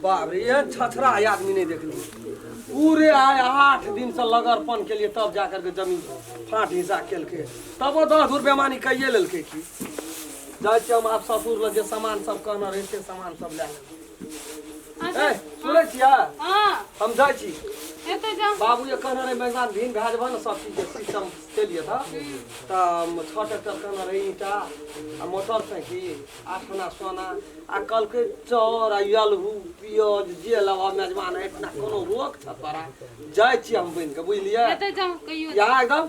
बाप रे, एहन छछरा आदमी नहीं देखली। पूरे आए 8 दिन से लगरपन के लिए, तब जा करके जमीन फाट हिस्सा केलके, तब वो 10 धूर बेमानी कैये लेलके। की जाइ छियै हम आब ससुर लग, जे सामान सब कहने रहे से सामान सब लए लेबै। अच्छा। ए, सुनै छियै? हाँ। हम जाइ छी। एतै जाउ। बाबू ये कहने रहे मेजबान भिन भए जेबह ने, सब चीज के सिस्टम के लिए था, तऽ 6 ट्रैक्टर कहने रहे ईंटा आ मोटरसाइकिल, 8 आना सोना आ कहलकै चाउर आ अलहू पियज जे लेबह मेजबान, एहिठिना कोनो रोक छ तोरा? जाइ छियै हम बनि कऽ, बुझलियै? एतै जाउ कहियो। यहाँ एकदम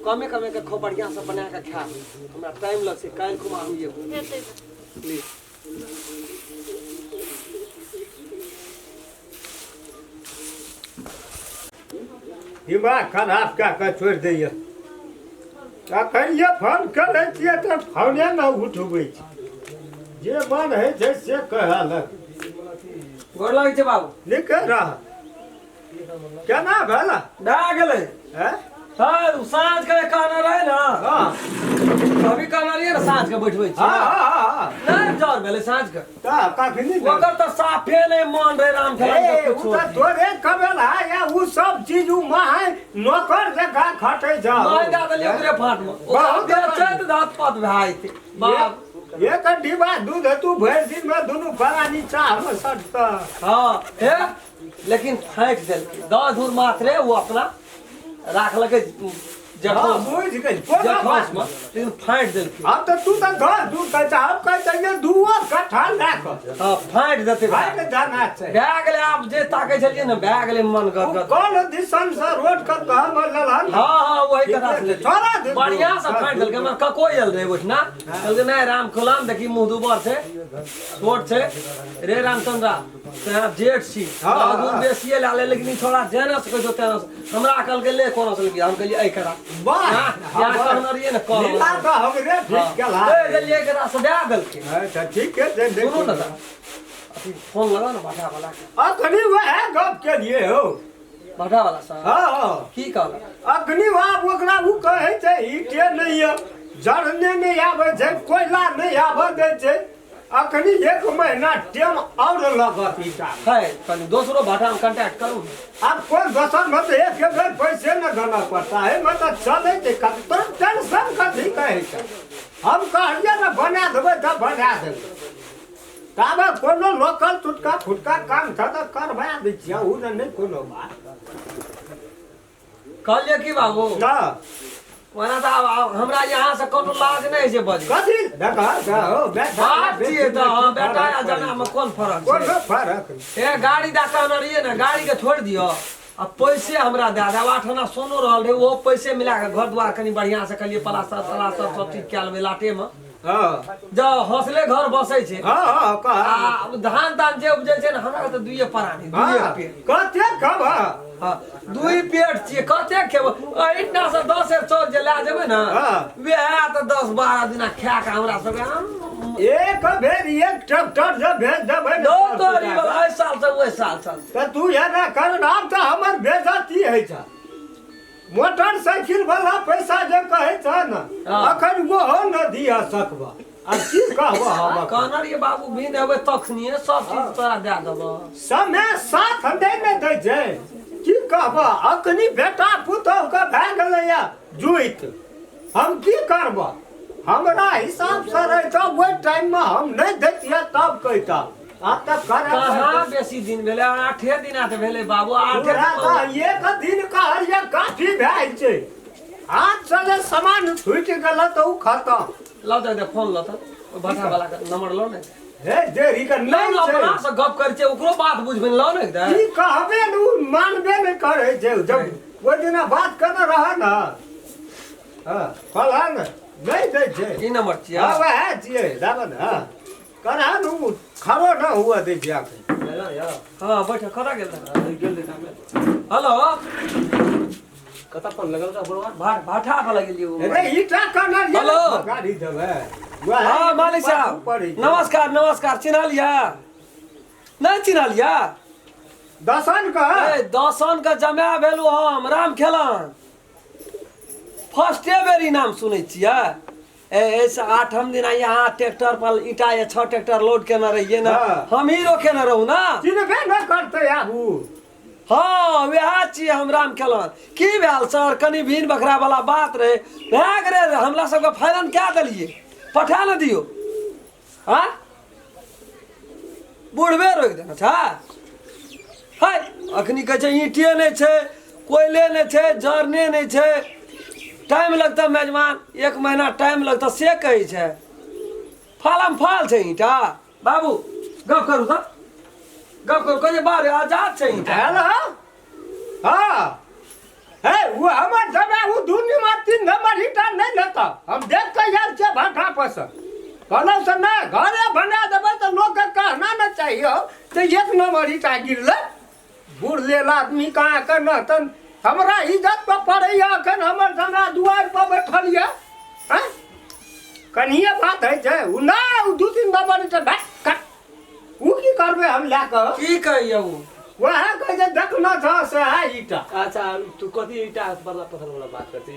कमे कमे के खूब बढ़िआँ से बना कऽ खायब। हमरा टाइम लगतै, काल्हि खुमा हम एबो। एतै जाउ। प्लीज। दिमाग खराब कए कऽ छोड़ि दैए। अखन जे फोन करै छियै तऽ फोने नहि उठबै छै, जे मन होइ छै से कहऽ लग। गोर लगै छै बाबू। नीके रह। केना भेल? भए गेलै। हैं? हँ, साँझ के कहने रहे ने। हाँ। अभी कहने रहियै ने साँझ के बैठबै छी। हाँ हाँ हाँ। नहि जर भेलै साँझ के। तऽ कखनी भेल? ओकर तऽ साफे नहि मन रहे राम खेला। ए, उ तऽ तोरे कबेला या उ सब चीज उ माय नौकर जकाँ खटै छौ। माय दए देलियै ओकरे फाँट मे, ओकरा बहुत बेचैत धत पत भए जेतै बाप। एक डिब्बा दूध तू भरि दिन में दुनू प्राणी चाह में सटता। हाँ हे, लेकिन फाँटि देलकै 10 धूर मात्रे, ओ अपना राखलकै। हाँ, बुझि गेल कोनो जेठौस बात मे, लेकिन फाँटि देलकै। आब तऽ तू तऽ 10 दूर कहै छ, हम कहै छलियै दूओ कट्ठा लए कऽ। हाँ, फाँटि देतै। भागि जाना छै। भए गेलै, आब जे ताकै छलियै ने भए गेलै मन उ गदगद। कोन दिसन से रोड के तऽ लेलहन? हाँ हाँ, वही कथा से लेलियै। छोड़ा दे। बढ़िया से फाँटि देलकै। हमर कको आयल रहै ओहिठिना, कहलकै नहि राम खोलाम, देखी मुँह दुबर छै, छोट छै रे रामचंद्रा, तैं जेठ छी। हाँ, दूर हाँ। बेसिए लए ले, लेकिन ई छोड़ा जेना से कहै छौ तेना से। हमरा कहलकै ले कोनो से लिखी, हम कहलियै एहि करा। वाह। यहाँ यहाँ कहने रहियै ने कर। लीला तऽ हमरे ठीक केला। दे देलियै एकरा से, दए देलकै। अच्छा, ठीक है दे दे। सुनू ने तऽ अथी फोन लगाउ ने भाटा वाला के। अखनी वएह गप केलिए हो। भाटा वाला से? हाँ। की कहलक? अखनी आब ओकरा ओ कहै छै ईटे नहि यऽ, जरने नहि आबै छै, कोयला नहि आबऽ दै छै, अखनी 1 महीना टेम और लगत ईटा। है कनी दोसरो भाटा में कांटेक्ट करू ने। आब कोन दोसर में तऽ एक बेर पैसे न गनऽ पड़ता है में तऽ चलै छै। कतौ टेंशन कथी कहै छै? हम कहलियै ने बना देबै तऽ बना देबै। ताबे कोनो लोकल टुटका फुटका काम छै तऽ करबा दै छियै, ओ ने नहि कोनो बात। कहलियै की बाबू? ना। ओना तऽ आब हमरा यहाँ से कोनो लाज नहि होइ छै बजै। कथी देखा हो बेटा। बाप छियै तऽ, हँ, बेटा आ जना मे कोन फरक छै? कोनो फरक नहि। ए, गाड़ी दए कहने रहियै ने, गाड़ी के छोड़ि दियौ आ पैसे हमरा दए देब। 8 आना सोनो रहल रहै, ओहो पैसे मिला कऽ घर दुआर कनि बढ़िआँ से कहलियै प्लास्टर तलास्टर सब चीज कए लेबै लाटेमे। जब हौसले घर बसै छै। हाँ हाँ कह। आ धान तान जे उपजै छै ने, हमरा तऽ दुइये प्राणी दुइये पेट। कते खबह? हाँ, दुई पेट छियै, कते खेबै? एहिठिना से 10 सेर चाउर जे लए जेबै ने, वएह तऽ 10-12 दिना खा कऽ हमरा सबके एक बेर एक ट्रैक्टर जे भेज देबै ने। दो तोरी वाला एहि साल से ओहि साल चलतै। तऽ तू एना कर, आब तऽ हमर बेजती होइ छै। मोटरसाइकिल वाला पैसा जे कहै छ ने, अखन ओहो न दिअ सकबह। आब की कहबह हम? कहने रहियै बाबू, भी देबै तखनिए सब चीज तोरा दए देबह। समय साथ नहि ने दै छै, की कहबह? अखनी बेटा पुतोह के भए गेलैया जुइत, हम की करबह? हमरा हिसाबसँ रहितऽ ओहि टाइममे हम नहि दैतियै तब कहितऽ, आब तऽ करऽ कहाँ पड़तै। बेसी दिन भेलै? 8 दिना तऽ भेलै बाबू, 8 तोरा दिन। तऽ एक दिन कहलियै काफी भए छै, हाथ से जे सामान छूटि गेल तऽ ओ खतम। लाउ तऽ फोन लऽ, तऽ ओहि भाटा वाला के नंबर लऽ ने। हे, देरी के नहि नहि ने छै। अपना से गप करै छियै, ओकरो बात बुझबै ने, लाउ ने एकदम। की कहबे ने, ओ मानबे नहि करै छै। जब ओहि दिना बात करने रह ने, हँ, कहला ने नहि दै छै। ई नंबर छियै? हँ, वएह छियै, दाबऽ ने। हँ, करा नु खड़ो न हुआ दै छै आखिर। हाँ, बैठ। कतऽ गेल रहै? हेलो। कतऽ फोन लगल का बुढ़वा? भाट भाठा पर लगेलियै। रे ईटा कना। हेलो। गाड़ी देबै। हाँ मालिक साहब, नमस्कार नमस्कार। चिन्ह लिया? नहीं चिन्ह लिया? दसन का। ए, दसन के जमा भेलु हम राम खेलन। फर्स्टे बेर ई नाम सुनै छियै। एहिसँ आठम दिन यहाँ ट्रैक्टर पर ईटा या 6 ट्रैक्टर लोड केने रहियै ने। हाँ। हम ही रोकेने रहू ना। चिन्हबे न करतै आबू। हाँ, वएह छियै हम राम खेलौन। की भेल सर, कनि भिन बखरा वाला बात रहे, भए गेलै। हमरा सबके फाइनल कए देलियै, पठा ने दियौ। हाँ, बुढ़बे रोकि देने छै। है अखनी कहै छै ईंटे नहि छै, कोयले नहि छै, जरने नहि छै, टाइम लगतै मेजबान, 1 महीना टाइम लगतै से कहै छै। फालम फाल छै ईंटा। बाबू गप करू तऽ, गप करू। कहै छै बारे आजाद छै ईंटा। हेलो, हाँ हे, वो हमर जमा वो 2 नंबर 3 नंबर ईटा नहीं लेता। हम देख के आयल छियै भाटा पर से, कहलहुँ से नहि घरे बना देबै तऽ लोकके कहना ने चाहिए तऽ 1 नंबर ईटा गिरलै। बूढ़ लेल आदमी कहाँ के नहतन, हमरा इज्जत पर पड़ैया अखन हमर जमा दुआरि पर बैठल यऽ। आँय, कनिये बात होइ छै ओ नहि, ओ 2-3 नंबर ईटा भाग कट, ओ की करबै हम लए कऽ? की कहैया ओ? वएह कहै छै देखना छह सएह ईटा। अच्छा, तू कथी ईटा बला पत्थर वाला बात करते,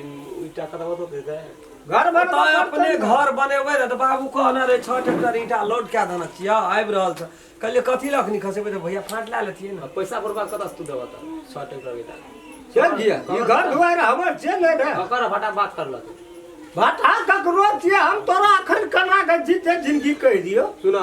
ईटा कतऽ होतै? घर बनबऽ तऽ अपने पड़तै ने। घर बनेबै ने तऽ बाबू कहने रहै 6 ट्रैक्टर ईटा लोड कए देने छियै, आबि रहल छै। कहलियै कथी लए अखनी खसेबै, तऽ भैया फाँट लए लेतियै ने। पैसा बर्बाद कतऽ से तू देबऽ तऽ 6 ट्रैक्टर ईटा? से किया? ई घर दुआरि हमर छै ने रे। ककर भाटा बात करलक? भाटा ककरो छियै, हम तोरा अखन केना के जीते जिंदगी कहि दियौ। सुन,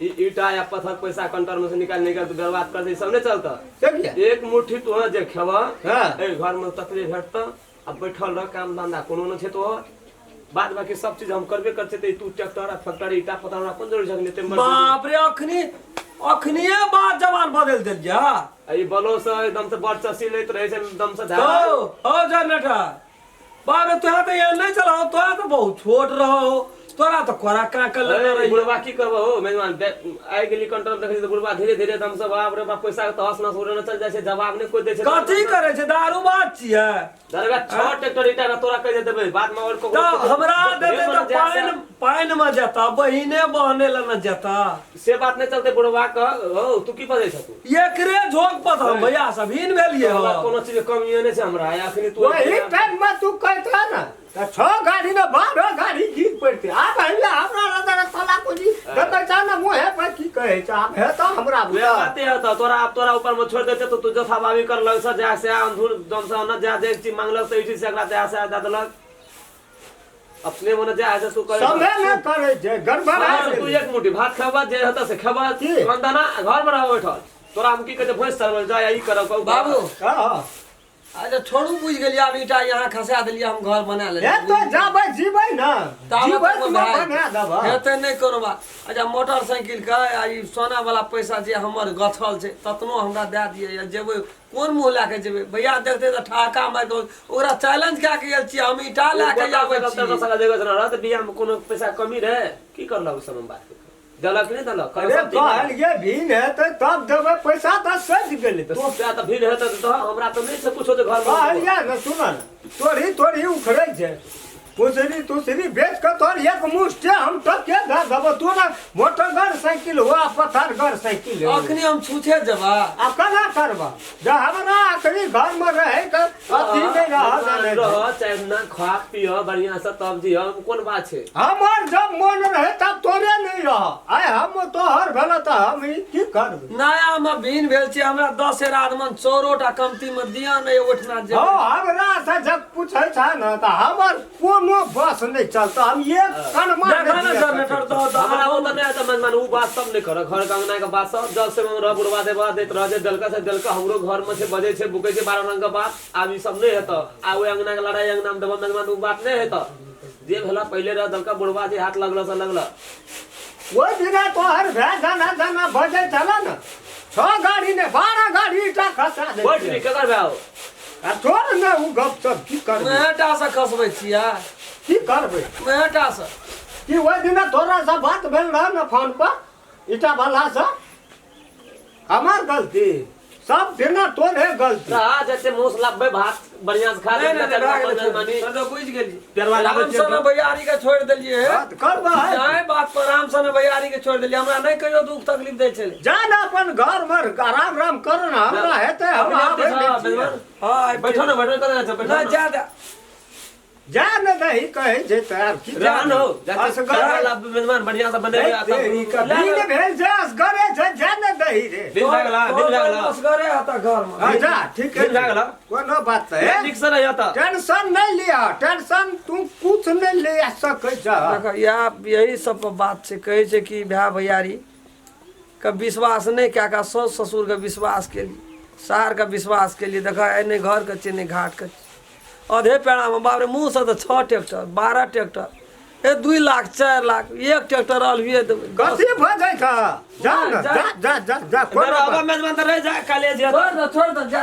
ई ईटा या पत्थर पैसा कंटर में से निकाल निकाल तू बर्बाद कर दे, सब नहीं चलता। से किया? एक मुट्ठी तू जे खेबह, हाँ। एहि घर में ततबे भेटतऽ। आ बैठल रह, काम धंधा कोनो नहि छै तोहर, बाद बाकी सब चीज हम करबे करते। तऽ तू ट्रैक्टर आ फैक्टर ईटा पत्थर हमरा कोन जरूरी छै अखनी? एते मर्जी। बाप रे, अखनी अखनिये बात जवान बदलि देलियै। आ ई बलो से एकदम से बड़ चसी लैत रहै छै एकदम से धारा। ओ ओ जनरेटर, बाप रे, तोरा तऽ एहन नहि चलाओ, तोरा तऽ बहुत छोट रहो, तोरा तऽ कोरा काकल लेने ए, रहियै। बुढ़बा की करबो हो मेजबान, आइ गेली कंट्रोल देखै छी तऽ बुढ़बा धीरे धीरे एकदम से बाप रे बाप, पैसा के तहस नहस उड़ेने चल जाइ छै, जवाब नहि कोइ दै छै। कथी करै छै? दारू बात छियै। दरगा 6 ट्रैक्टर ईटा के तोरा कहि देबै, बाद में और ककरो तऽ हमरा देतै तऽ पानि पानि मे जेता, बहिने बहने लए ने जेता। से बात नहि चलतै बुढ़बा के। हो, तू की बजै छ तू? एकरे झोंक पर तऽ हम भैया सब हीन भेलियै हमरा हँ। कोनो चीज के कमी नहि छै हमरा अखनी तू वही टाइम में तू कहता ना तऽ 6 गाड़ी ने 12 गाड़ी गिर पड़ते। आब हइया हमरा रदर साला कोजी देखै छ ने मुँहे पर की कहै छ, आब हेतौ हमरा वएह बुझल। बाते हेतौ तोरा, आब तोरा ऊपर में छोड़ि दै छै तऽ तू जथाबाबी कर लग से जा से अंधुर दम से न जा, जे चीज मांगलक तऽ ई चीज से एकरा दए से दए देलक, अपने मने जा से तू करे। समय न करै छै, गड़बड़ा हाँ, तू एक मुट्ठी भात खेबा, जे हेतौ से खेबा। की? दाना घर में रह बैठल, तोरा हम की कहै छै, भैंस चरबै जा, ई करब कहू। बाबू हँ। अच्छा छोड़ू, बुझि गेलियै। आब ईटा यहाँ खसा देलियै, हम घर बना हे लेलियै। तो जाबै जीबै ने, ताबत जीबै तक तऽ भए बना देबऽ। हेतै नहि कोनो बात। अच्छा मोटरसाइकिल के आ ई सोना वाला पैसा जे हमर गछल छै ततनो हमरा दए दिअ, या जेबै कोन मुँह लए के जेबै? भैया देखतै तऽ ठहाका मारि कऽ ओकरा चैलेंज कए के गेल छियै, हम ईटा लए के आबै छी। बियाह में कोनो पैसा कमी रहे की करलक? ओ समय बात देलक कि नहि देलक? अरे कहलियै भीन हेतै तब देबै पैसा, तऽ सजि गेलै। तऽ सएह तऽ भीड़ हेतै तऽ हमरा तऽ नहि छै कुछो जे घर में। कहलियै ने, सुन ने, तोरी तोरी उखड़ै छै, पुसरी तुसरी बेच कऽ तोर एक मुष्टे हम टके दऽ देबो तोरा। मोटरगर साइकिल हुआ, पत्थरगर साइकिल हुआ। अखनी हम छूछे जेबा। आ केना करबह जे हमरा अखनी घरमे रहै के अथी नहि रहल देने छै। रह चाहे ना, खा पिय बढ़िया से तब जी, हम कोन बात छै? हमर जब मन रहे तब तोरे नहीं रह, आइ हम तोहर भेल तऽ हम ई की करबै? नया मे भिन भेल छै, हमरा 10 आदमन चौरोटा कमती मे दिया नहि ओहिठिना हँ जेबै। हमरा से जब पूछै छ ने तऽ हमर कोनो बस नहि चलता, हम एक कनमा देखा ने नहि दिअ जनरेटर सकै। दऽ दऽ। हमरा ओ तऽ नहि हेतै मन, उ बात सब नहि कर, घर के अंगना के बात सब जल से रह, बुढ़वा देबा दैत रह, जे देलका से देलका। हमरो घर में छै, बजै छै बुकै छै 12 रंग के बात, आब ई सब नहि हेतौ। आ ओहि अंगना के लड़ाई अंगना में देबा मेजबान, उ बात नहि हेतौ। जे भेला पहिले रह देलका बुढ़वा, जे हाथ लगल से लगल। ओहि दिना तोहर भाय जाना जाना बजै छल ने, 6 गाड़ी ने 12 गाड़ी ईटा खसा दै बैठ नी केकर भाय हो? आ छोड़ ने उ गप सब, की करबै? मेहटा से खसबै छियै। की करबै? मेहटा से। कि ओहि दिना तोरा से बात भेल रह ने फोन पर ईटा वाला से, हमर गलती सब दिना तोरे गलती। रह जैसे मूस लब्बे भात बढ़िया से खा। नहि नहि नहि, भए गेलै, मानी छोड़। तऽ बुझि गेलियै। पेरवा लाबै राम सन भैयारी के छोड़ि देलियै। बात करबै। जाहि बात पर राम सन भैयारी के छोड़ि देलियै, हमरा नहि कहियो दुख तकलीफ दै छलै। जा ने अपन घर में आराम राम कर ने, हमरा हेतै हम आबै नहि छियै। हँ, बैठो ने, बैठो, कतऽ जाइ छौ? बैठो नहि ने। जा दे। जा न दही कहै छै तऽ आब की रहन हो जाके असगरे चावल आब मेजबान बढ़िया से बनेबै आ तब ई का दिन भेल छै असगरे छै जा न दही रे दिन भए गेला दिन भए गेला असगरे हता घर में हाँ, जा ठीक है दिन भए गेला कोनो बात नहीं नीक से रहियो तऽ टेंशन नहीं लिया टेंशन तू कुछ नहीं ले सकै छ देखो इएह यही सब पर बात छै कहै छै कि भाय भैयारी के विश्वास नहि कए कऽ साउस ससुरके विश्वास केली सारके विश्वास केली देखऽ आइ नहि घरके छै नहि घाटके छै आधे पेड़ामे बाप रे मुँहसँ तऽ 6 ट्रैक्टर 12 ट्रैक्टर ए 2 लाख 4 लाख एक ट्रैक्टर अलुए देबै कथी भऽ जाइ छ जा न जा जा जा जा नहि रहबा मेजबान तऽ रहि जा काल्हि जे छोड़ दो छोड़ दो जा।